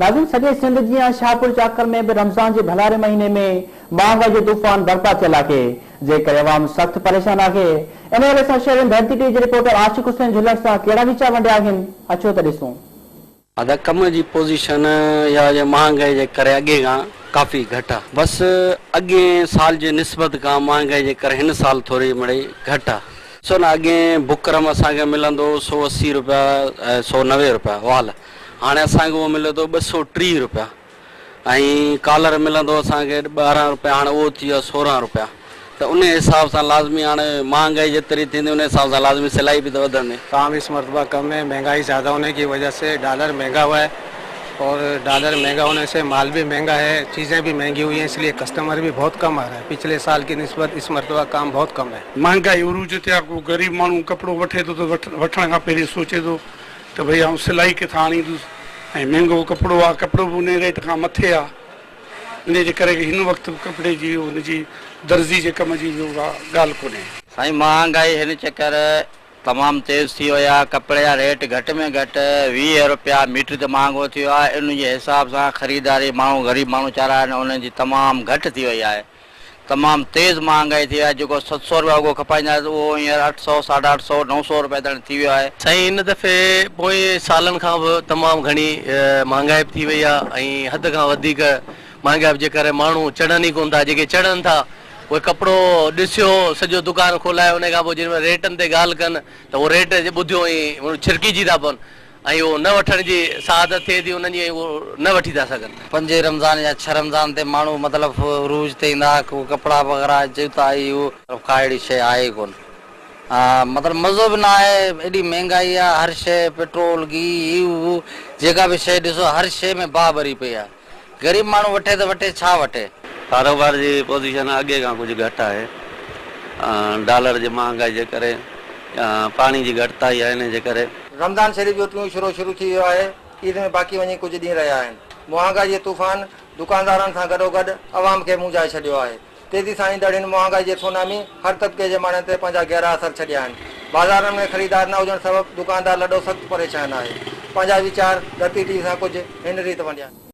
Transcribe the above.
ناظرين سڄي سنڌ جيان شاهپور چاڪر ۾ به رمضان جي ڀلاري مهيني ۾ مهانگائي جو طوفان برپا ٿيل آهي جنهن ڪري عوام سخت پريشان آهي. ان حوالي سان شهرين ڌرتي ٽي جي رپورٽر عاشق حسين جهلڻ سان ڪهڙا ويچار ونڊيا آهن اچو ته ڏسون. ادا ڪم جي پوزيشن يا جي مهانگائي جي ڪري اڳي کان ڪافي گهٽ آ. بس اڳئين سال جي نسبت کان مهانگائي جي ڪري هن سال ٿوري مڙئي گهٽ آ. سو نه اڳئين بڪرم اسان کي ملندو هو 180 روپيا ۽ 190 روپيا وال هاڻي اسان کي اهو ملي ٿو 230 روپيا ۽ ڪالر ملندو اسان کي 12 روپيا هاڻي اهو ٿي ويو آهي 16 روپيا ته انهي حساب سان لازمي هاڻي مهانگائي جيتري ٿيندي انهي حساب سان لازمي سلائي به ته وڌندي. काम इस मरतबा कम है महंगाई ज़्यादा होने की वजह से डॉलर महंगा हुआ है और डॉलर महंगा होने से माल भी महंगा है चीज़ें भी महंगी हुई हैं इसलिए कस्टमर भी बहुत कम आ रहा है पिछले साल की निस्बत इस मरतबा काम बहुत कम है। महंगाई उरूज ते आहे को ग़रीब माण्हू कपिड़ो वठे थो त वठण खां पहिरीं सोचे थो त भई आउं सिलाई किथां आणींदुसि ऐं महंगो कपिड़ो आहे कपिड़ो बि उन रेट खां मथे आहे इन जे करे हिन वक़्तु बि कपिड़े जी हुनजी दर्ज़ी जे कम जी ॻाल्हि कोन्हे। साईं महांगाई हिन चक्कर तमामु तेज़ थी वई आहे। कपिड़े जा रेट घटि में घटि 20 रुपया मीटर ते महांगो थी वियो आहे। इन जे हिसाब सां ख़रीदारी माण्हू ग़रीब माण्हू वीचारा आहिनि उन्हनि जी तमामु घटि थी वई आहे। तमामु तेज़ महांगाई थी वई आहे। जेको 700 रुपया वॻो खपाईंदा हुआसीं उहो हींअर 800, 850, 900 रुपया ताईं थी वियो आहे। साईं हिन दफ़े पोएं सालनि खां बि तमामु घणी महांगाई बि थी वई आहे ऐं हद खां वधीक महांगाई जे करे माण्हू चढ़नि ई कोन था। जेके चढ़नि था उहे कपिड़ो ॾिसियो सॼो दुकान खोलाए उन खां पोइ जंहिं महिल रेटनि ते ॻाल्हि कनि त उहो रेट ॿुधियो ऐं छिड़किजी था पवनि ऐं उहो न वठण जी सादत थिए थी उन्हनि जी ऐं उहो न वठी था सघनि। 5 रमज़ान या 6 रमज़ान ते माण्हू मतिलबु उरूज ते ईंदा को कपिड़ा वग़ैरह जूता इहो का अहिड़ी शइ आहे ई कोन। मतिलबु मज़ो बि न आहे, एॾी महंगाई आहे, हर शइ पेट्रोल घी उहो जेका बि शइ ॾिसो हर शइ में बाहि भरी पई आहे। ग़रीब माण्हू वठे त वठे छा वठे। कारोबार जी पोज़ीशन अॻे खां कुझु घटि आहे। डॉलर जी महांगाई जे करे पाणी जी घटिताई आहे इन जे करे। रमज़ान शरीफ़ जो टियों शुरू शुरू थी वियो आहे। ईद में बाक़ी वञी कुझु ॾींहं रहिया आहिनि। महांगाई जे तूफ़ान दुकानदारनि सां गॾोगॾु अवाम खे मुंझाए छॾियो आहे। तेज़ी सां ईंदड़ हिन महांगाई जे सुनामी हर तबिके जे माण्हुनि ते पंहिंजा गहरा असर छॾिया आहिनि। बाज़ारनि में ख़रीदार न हुजण सबबु दुकानदार लॾो सख़्तु परेशान आहे। पंहिंजा वीचार धरती टीवी सां कुझु हिन रीति वंडिया।